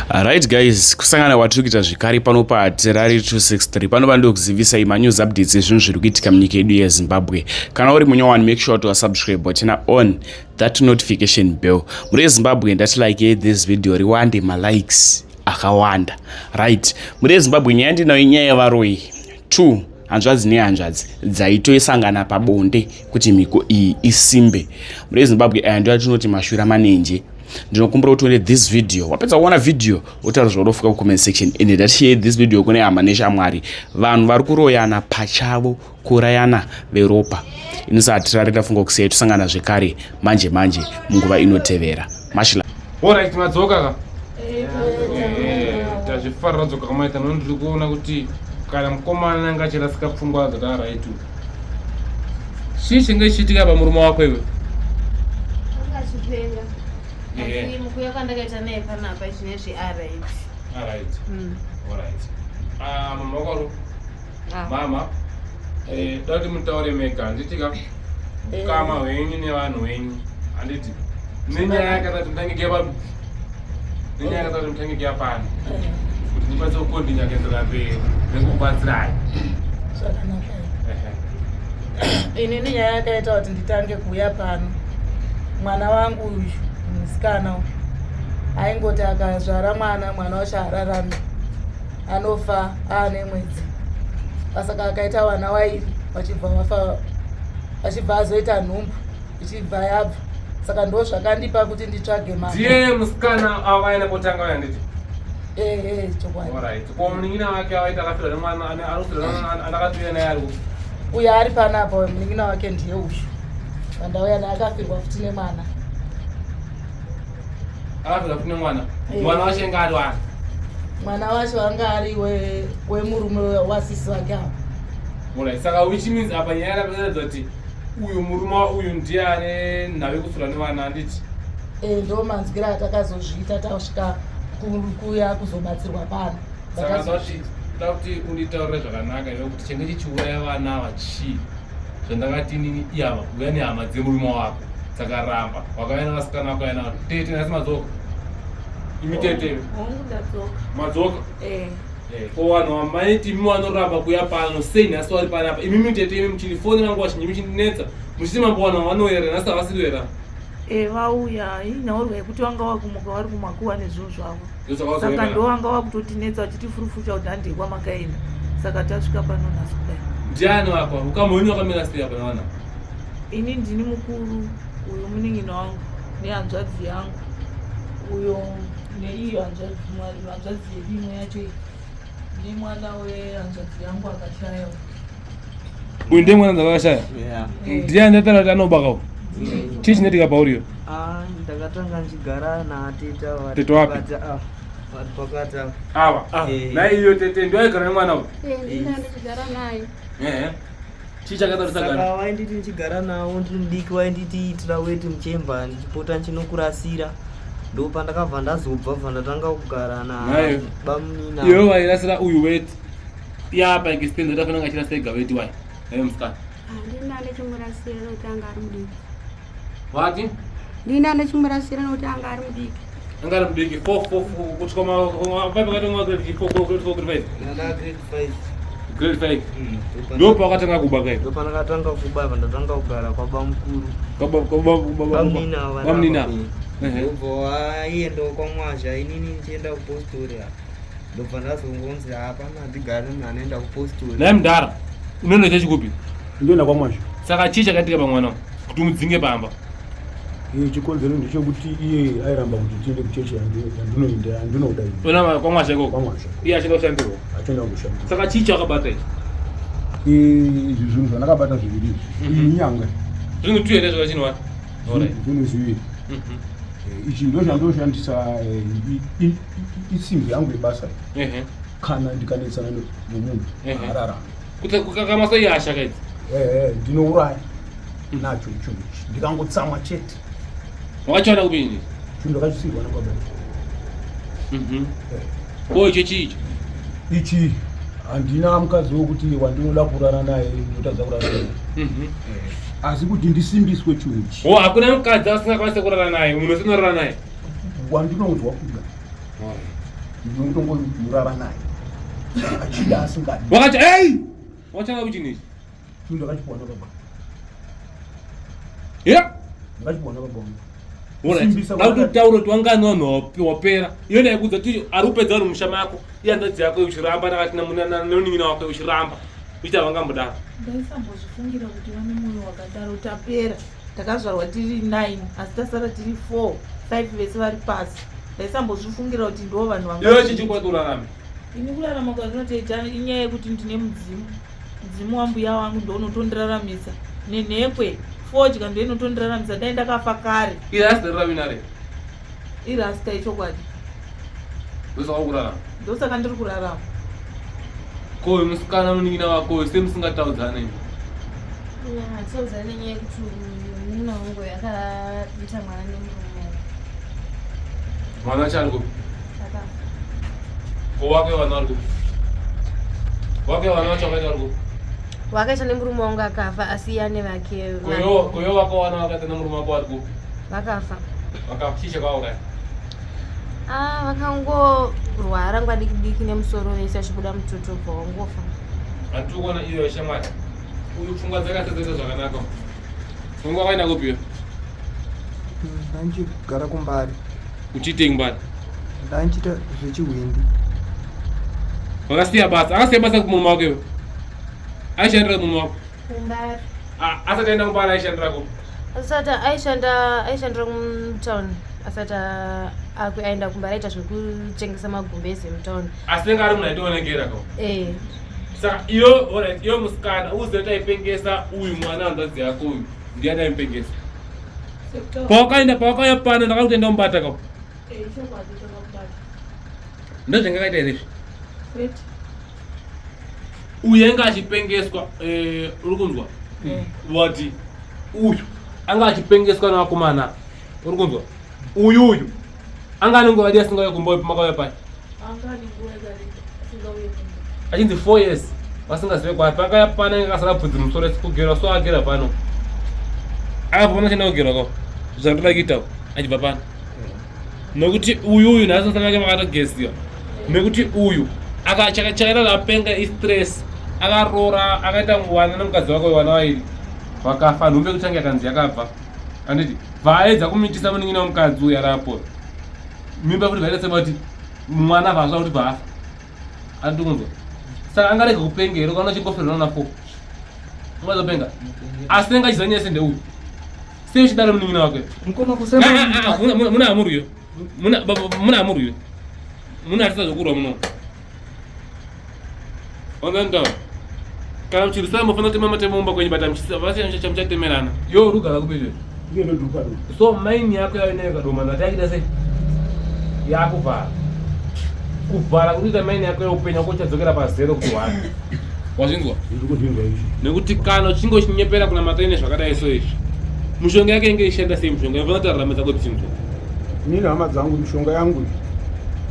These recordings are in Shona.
Right guys, kusangana kwatiri kuita zvekare pano paTerari 263. Pano pandokuzivisai manews updates ezvinhu zviri kuitika munyika yedu yeZimbabwe. Kana uri munyowani, make sure to subscribe turn on that notification bell. Muri yeZimbabwe, ndati like this video riwande malikes akawanda. Right, muri yeZimbabwe, nyaya ndinayo inyaya yevaroyi 2, hanzvadzi nehanzvadzi dzaitoisangana pabonde kuti mhiko iyi isimbe. Muri yeZimbabwe, aya ndo atinoti mashura manenje. Ndinokumbira kuti uone this video, wapedza kuona video wotaura zvaunofunga kucomment section, and ndati this video kune hama neshamwari. Vanhu vari kuroyana pachavo, kurayana veropa. Inisati tafunga kusiyai, tosangana zvekare manje manje munguva inotevera. Mashila. Alright, madzoka ka? Tazvifarira dzoka kamaita. No, ndiri kuona kuti kana mukomana anga achirasika pfungwa dzakaright, chii chinge chichiitika pamurume wako iwe? Akachipenga. Asi mukuuya kwandakaita naye panapa zvinezvi aright. Alright. Alright. Ah, mama wako, mama, da kuti mutaure mega, handiti ka? Ukama hwenyu nevanhu venyu, handiti? Nenyaya yakatati mutange kuya, nenyaya yakatati mutange kuya pano, kuti ndikwanise kukondinya kuendera mberi nekukubatsirai. Zvakanaka. Inini nyaya yakaita kuti nditange kuuya pano, mwana wangu uyu musikana uyu aingoti akazvara mwana, mwana wacho haararami, anofa aane mwedzi. Saka akaita vana vairi vachibva vafa, vachibva azoita nhumbu, ichibva yabva. Saka ndo zvakandipa kuti nditsvage mama. Ndiye musikana avaenda kotanga uya, handiti? Ehe, chokwadi. Alright, ko munin'ina wake awaita akafirwa nemwana, arikufirwa, anakatuya naye ari kupi? Uyo ari panapa, munin'ina wake ndiye uyu vandauya naye, akafirwa futi nemwana. Akafirwa futi nemwana? Eh. Mwana wacho anga ari wani? Mwana wacho anga ari wemurume wasisi vake ava. Alright, saka which means apa nyaya yakaratidza kuti uyu murume uyu ndiye ane nhau yekufirwa nevana, handiti? Eh, ndo manzwiro atakazozviita tasvika kuya kuzobatsirwa pano. Saka da kuti unditaurire zvakanaka iwe kuti chenge chichiuraya vana ava chii, zvandakati inini iyava uya nehama dzemurume wako dzakaramba, wakauya nevasikana, vakauya navo. Tete, nhasi madzoka imi tete? Hongu, ndadzoka. Madzoka? Eh. Eh, ko vanhu vamaiti imi vanoramba kuya pano sei nhasi vari panapa? Imimi tete, imi muchindifonera nguva zhinji muchindinetsa muchiti mambo vanhu vanoyera, nhasi havasiri yera. E, vauya inhaurwa yekuti vanga vakumuka vari kumakuva nezvinhu zvavo, saka Saka ndo vanga vakutotinetsa vachitifurufucha kuti handei kwamakaenda. Saka tasvika pano nhasi kudai. Ndiani wapa ukama wenyu wakamira sei apa navana? Ini ndini mukuru, uyu munin'ina wangu nehanzvadzi yangu uyo, neiyo hanzvadzi yedu imwe yacho iyi, nemwana wehanzvadzi yangu akashaya. Uyu ndiye mwana dzakakashaya? Yeah. Ndiani ndataura kuti anobaka? Chii chinoitika pauriyo? Ah, ndakatanga ndichigara natete ava. Tete wapi? Ah, vari pakati apa. Ava? Eh. Naiyo tete ndio aigara nemwana uyu? Ndina ndichigara naye. Ehe, chii chakaita Saka kusagara? wainditi ndichigara nawo ndiri mudiki, wainditi itira weti muchemba, ndichipota ndichinokurasira. Ndo pandakabva ndazobva, bva ndatanga kugara Naye. nabamunina. Iwe wairasira uyu weti yapa extend, utafanira kunge achirasa ega weti wai naye musikana? Handina ndechimurasira nokuti anga ari mudiki. Wati? Ndina ndechimurasira nokuti anga ari mudiki. Anga ari mudiki, 4 4 4 kusvika ma grade 4, grade 4, grade 5? Ndanda grade 5. Grade 5 ndo pawakatanga kuba kai? Ndo pandakatanga kuba, bva ndatanga kugara kwabamukuru. Bamunina. Bamunina. Ndobva waiendawo kwamwazha, inini ndichienda kupostori apa. Ndobva ndazongonzi hapana, handigari munhu anoenda kupostori. Naye mudhara, unoenda chechi kupi? Ndoenda kwamwazha. Saka chii chakaitika pamwana kuti umudzinge pamba? Iye chikonzero ndechekuti iye airamba kuti tiende kuchechi yandinoenda, yandinoda ini. Ona kwamwazha ikoko? Kwamwazha. Iye achienda kushandirwa? Achienda kushandirwa. Saka chii chakabata ichi? Izvi zvinhu zvandakabata zviviri izvi, iyi inyanga. Zvinhu tu here zvakachinwa? Zvinhu zviviri. Ichi ndo chandoshandisa, isimbi yangu yebasa. Kana ndikanetsana nemunhu ararama. Kuti kukakamasa ihasha kaidzi? Ndinouraya nacho chinhu ichi ndikangotsamwa chete. Wakachiwana kupi ini? Chinhu ndakachisirwa nababa. Ko icho chii icho? Ichi handina mukadzi wekuti wandinoda kurara naye ndotadza kurara naye. Asi kuti ndisimbiswe chinhu ichi. O, hakuna mukadzi asingakwanisi kurara naye, munhu usinorara naye? Wandinonzwa kuda. Ndinotongorara naye achida asingadi. Wakati ei wachanga kuchini ichi? Chinhu ndakachipiwa nababa. Yeah. Ndakachipiwa nababa wangu. Ndakutotaura kuti wangani vanhu wapera iyo ndaikudza kuti ari kupedza vanhu musha mako ihanzvadzi yako uchiramba nakati nemunin'ina wako uchiramba uchiita vangambodaro. Ndaisambozvifungira kuti vane mwoyo wakadaro. Tapera takazvarwa tiri 9 asi tasara tiri 4 5 vese vari pasi. Ndaisambozvifungira kuti ndo vanhu vanga. Iwe chichi kwati urarame. Ini kurarama kwandinotoita inyaya yekuti ndine mudzimu. Mudzimu wambuya wangu ndo unotondiraramisa nenhekwe fodya ndo inotondiraramisa dai ndakafa kare. Irasta riravinare. Irasta ichokwadi. Ndosaka uri kurarama. Ndosaka ndiri kurarama. Ko uyu musikana munin'ina wako uyu sei musingataudzane imi? Hatitaudzane nenyaya yekuti munin'ina wangu uyu akaita mwana nemurume wangu. Mwana wacho ari kupi? Akafa. Ko wake vana vari kupi? Wake vana vacho vakaita vari kupi? Wakaita nemurume wangu akafa asi iye ane vake Koyo koyo wako vana vakaita nemurume wako vari kupi? Vakafa. Vakafa chii chakauraya? Ah, vakangorwara nguva diki diki nemusoro vese vachibuda mututu ubva wangofa. Handiti kuona iyo shamwari. Uyu pfungwa dzake asati zvakanaka. Pfungwa wakaenda kupi iyo? Ndanchigara kuMbare. Uchiitei kuMbare? Ndanchiita zvechihwindi. Wakasiya basa. Akasiya basa kumurume wako iwe. Aishandira kumurume wako. Kumbare. Ah, asati aenda kuMbare aishandira kupi? Asati aishanda aishandira mutown asati aenda kuMbare aita zvekutengesa magumbeze mutown. Asi anga ari munhu aitoonekera ko. Eh. Saka iyo alright iyo musikana uzive kuti aipengesa uyu mwana hanzvadzi yako uyu ndiani aimupengesa? Pawakaenda pawakauya pano ndakakuti enda umubata ko. Eh, chokwadi takamubata. Ndozvangakaita here izvi? Kwete. Uyu anga achipengeswa eh, uri kunzwa? Wati uyu anga achipengeswa nevakomana uri kunzwa? Uyu uyu anga ane nguva yadi asingauye kumba makauya pai Anga ane nguva yakareba asingauye kumba. Achinzi 4 years vasingazive kwapi akauya pano anga akasara bvudzi musoro esi kugerwa so agera pano akabva pano achienda kugerwa ko zvandoda kuita achibva pano nekuti uyu uyu nhasi musana wake makatogesiwa nekuti uyu chakaita apenga istress akaroora akaita mwana nemukadzi wake wana vairi vakafa nhumbi yekutanga yakanzi yakabva anditi vaedza kumitisa munin'ina wemukadzi uyu arapo mimba kuti vaita sema kuti mwana vazva kuti bvafa andikunzwa saka angarega kupenga here ukaona chingofirwa na 4 ungazopenga asi anga achiziva nyaya sendeuyu sei uchidaro munin'ina wake Mukoma kusema muna amuriyo muna amuriyo muna atisa zvokurwa muno onandaura kana muchirwisana mufanira kutema matemo mumba kwenyu but muchatemerana yo rugara kupi izvezvi Ndiye ndodhuka ro. So maini yako yave nayo kadoma ndati yakuita sei yakuvhara kuvhara kunoita maini yako yeupenyu wako uchadzokera pazero kuti wani wazvinzwa Ndiri kuzvinzwa izvi. Nekuti kana uchinge uchinyepera kuna mataine zvakadai so izvi mishonga yake inge ichishanda sei mishonga inofanira kuti ararame dzako dzinzwa. Inini hama dzangu mishonga yangu iyi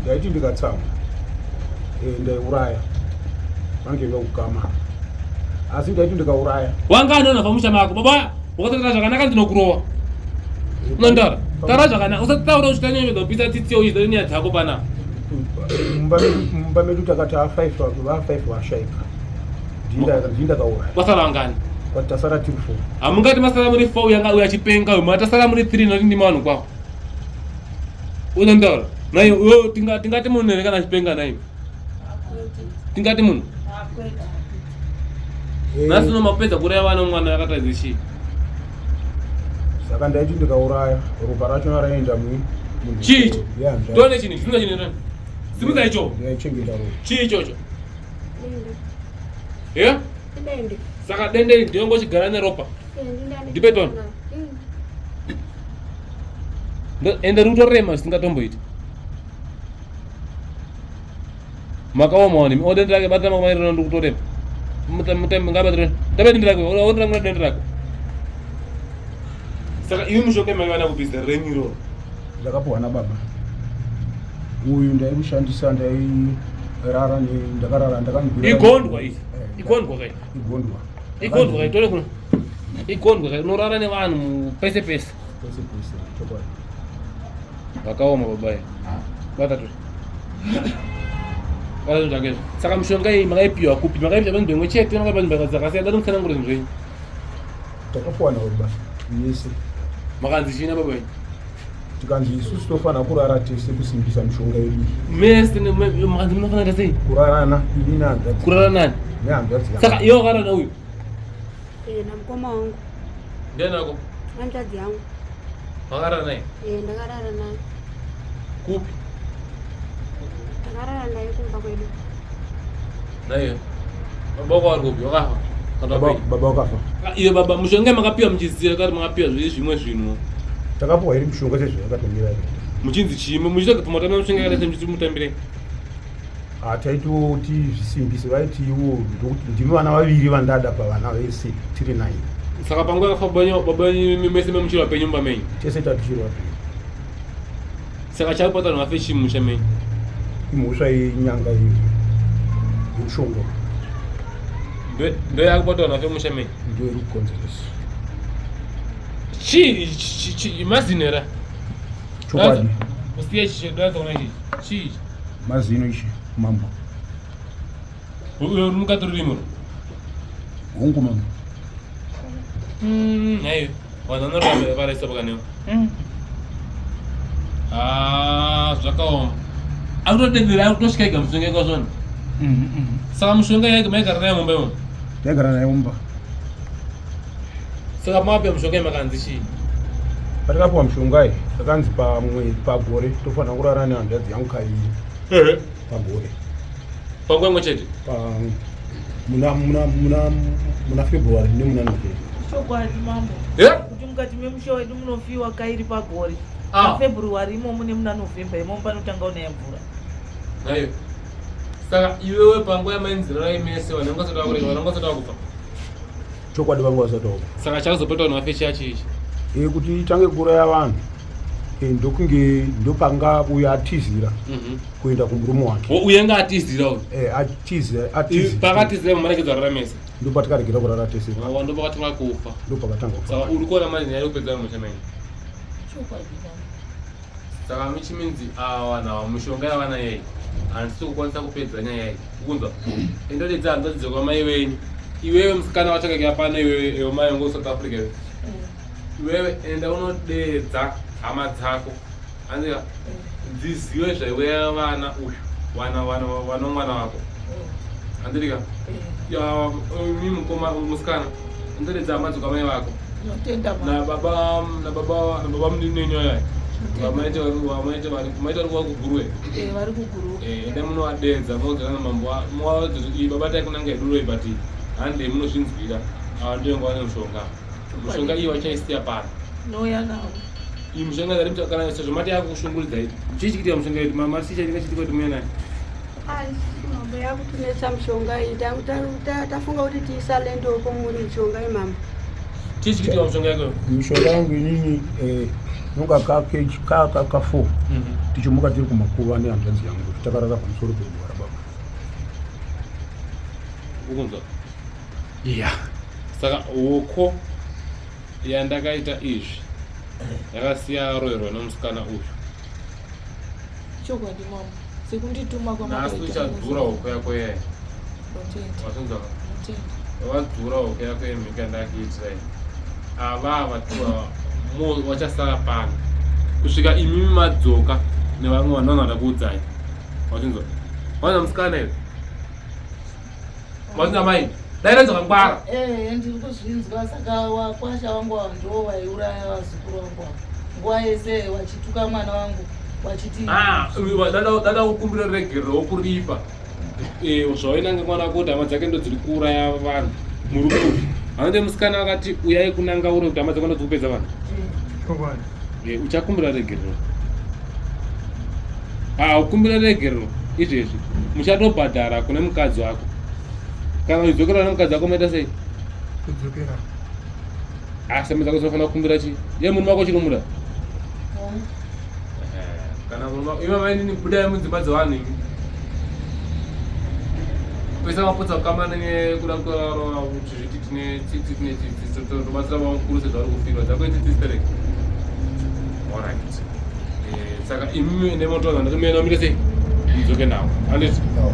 ndaiti ndikatsamwa ndaiuraya vange vekukama asi ndaiti ndikauraya Wanga anoona pamusha mako baba ukasataura zvakanaka ndinokurowa unondaura taura zvakanaka usataura uchitanyanyedza kupisa tsitsi uchiziva nyaya dzako panapa. Mumba medu takati a5 va5 vashaika ndini ndakauraya. Kwasara vangani? Kwati tasara tiri 4. Hamungati masara muri 4 yanga uyo achipenga uyo matasara muri 3 noti ndima vanhu kwavo unondaura nai uyo tingati munhu here kana achipenga nai tingati munhu nhasi uno mapedza kuraya vana mwana akatadze chii? Saka ndaiti ndikauraya ropa racho raenda mu Chii icho? Tone chinhu simudza chinhu tone simudza icho. Ndaichengeta ropa. Chii ichocho? Ye Dende. Saka dende iri ndinongochigara neropa Ndipe tone. Ende riri kutorema zvisingatomboiti makaoma wani o dende rake batira makumairiro ndiri kutorema ngabatire tabe dende rake ondira kuna dende rako saka iwe mushonga maiwana kubhiza renyu iroro? Ndakapuhwa nababa uyu ndaimushandisa ndairara ndakarara ndakamugwira. Igondwa iri igondwa kai? Igondwa. Igondwa kai? Tore kuno igondwa kai unorara nevanhu pese pese? Pese pese chokwadi. Vakaoma babai bata tore. Zvinhu zvake izvo. Saka mishonga iyi makaipiwa kupi? Makaipiwa panzvimbo imwe chete, makaipiwa panzvimbo dzakasiyana. Dai mutsanangure zvinhu zvenyu. Takapuwa nababa yese. Makanzi chii nababa venyu? Tikanzi isusu tofanira kurara tese kusimbisa mishonga yedu. Mese makanzi munofanira sei? Kurarana ini nehanzvadzi. Kurara nani? Nehanzvadzi yangu. Saka iwe wakarara uyu? Eh, namukoma wangu. Ndiani wako? Hanzvadzi yangu. Wakarara naye? Eh, ndakarara naye. Kupi? Ndakarara naye kumba kwedu. Naye. Baba wako vari kupi? Wakafa? Kana Baba wapenyu? baba wakafa. Ah, Iwe baba mushonga makapiwa muchiziva kati makapiwa zviri zvimwe zvinhu. Takapuwa iri mishonga sezvayakatomira. Muchinzi chii? Muchiita kuti matambira mushonga yakaita semuchiti mutambire. Ah, taitoti zvisimbise vaiti iwo ndokuti ndimi vana vaviri vandada pavana vese tiri nine. Saka panguva yakafa baba wenyu- baba wenyu mese memuchiri vapenyu mumba menyu. Tese tatichiri vapenyu. Saka chakupata vanhu vafe chii mumusha menyu? Imhosva yenyanga iyo yemushonga Ndo yakupata vanhu vafe mumusha menyu? Ndiyo iri kukonzeresa. Chii chii mazino here? Chokwadi. Usiye chichi ndaanza kuona ichi. Chii ichi? Mazino ichi mambo. Uyo uri mukati rurimi urwu? Hongu mambo. Nhaiwe. Vanhu vanoramba varaisa pakanewa. Ah, zvakaoma. Akutodedera akutosvika ega mushonga ega zvona. Saka mushonga yake maigara nayo mumba imomo. Taigara nayo mumba. Saka makapiwa mushonga makanzi chii? Patakapiwa mushonga iyi takanzi pamwe pagore tofanira kurara nehanzvadzi yangu kaviri. Ehe. Pagore. Panguva imwe chete? Pa muna muna muna muna February nemuna November. Chokwadi mambo. Yeah? Kuti mukati memusha wedu munofiwa kairi pagore. Ah. February imomo nemuna November imomo panotanga kunaya mvura. Nayo. Saka iwewe panguva yamainzirarai mese vanhu vanga vasati vakurega vanhu vanga vasati vakufa. Chokwadi vanga vasati vakufa. Saka chakazopeta vanhu vafe chiya chii ichi? E, kuti itange kuuraya vanhu e, ndokunge ndopanga uyo atizira kuenda kumurume wake. Uye anga atizira uyu? E, atizira atizira. Pakatizira mamarekedza kurara mese? Ndopatikaregera kurara tese. Wa ndopakatanga kufa. Ndopakatanga kufa. Saka uri kuona manje nyaya yekupedza musha menyu? Chokwadi mambo. Saka which means ava vanhu ava mishonga yavana yei handisi kukwanisa kupedza nyaya iyi ukunzwa endodedza hanzvadzi dzekwamai venyu iwewe musikana wacho pano iwewe iwe mai wangu South Africa iwe iwewe enda unodedza hama dzako andika dzizive zvaiweya vana uyu vana vana vana mwana wako andika ya mi mukoma musikana endodedza hama dzekwamai vako Tinotenda mambo. nababa nababa nababa munini wenyu aya vamaita vamaita vari maita vari kuGuruve. Eh, vari kuGuruve. Eh, enda munovadeedza modzana namambo muvaudze kuti iyi baba taikunanga iduro iyi but handei munozvinzwira ava ndiyo nguva nemushonga mushonga iyi vachaisiya pano Nouya navo. iyi mishonga yari kana sezvo mati yakushungurudza iyi chii chikitika mushonga yedu mati chii chainga chiitika kuti muuye nayo Mambo yakutinetsa mishonga iyi tafunga kuti tiisalendo komuri mishonga iyi mambo. Chii chikitika mishonga yako? Mishonga yangu inini eh, nonga ka ka ka ka 4 tichimuka tiri kumakuva nehanzvadzi yangu takarara pamusoro peguva rababa. Ukunzwa? Yeah. Saka hoko yandakaita izvi yakasiya aroerwa nemusikana uyu. Chokwadi mambo. Sekundituma Nhasi kwamakaita. uchadzura hoko yako yaya. Ndotenda. Wazvinzwa? Ndotenda. Wadzura hoko yako yemhika yandakuitirai. Ava vatuwa vachasara pano kusvika imimi madzoka nevamwe vanhu vanoda kuudzai. Wazvinzwa? Waona musikana iwe? Wazvinzwa mai? Dai ranzwa kangwara. Eh, ndiri kuzvinzwa saka wakwasha wangu ava ndiwo waiuraya vazukuru vangu ava nguva yese wachituka mwana wangu wachiti Ah, dada kukumbira regerero wokuripa eh, zvawainanga mwana wako kuti hama dzake ndo dziri kuuraya vanhu murume uyu anote musikana akati uyai kunanga ure kuti hama dzako ndo dziri kupedza vanhu. Eh, uchakumbira regerero ah ukumbira regerero izvezvi muchatobhadhara kune mukadzi wako kana uchidzokera nemukadzi wako maita sei Kudzokera. Asi hama dzako dzinofanira kukumbira chii ye murume wako chinomuda kana murume wako ivo mainini budai mudzimba dzevanhu imi kuisa maputsa kukamana nekuda kutorarora kuti zviti tine tsitsi tine tsitsi tobatsira vamukuru sezvavari kufirwa dzako itsitsi stereki alright. Eh, saka imimi ende motoona ndati muenda mumire sei mudzoke nawo handiti No.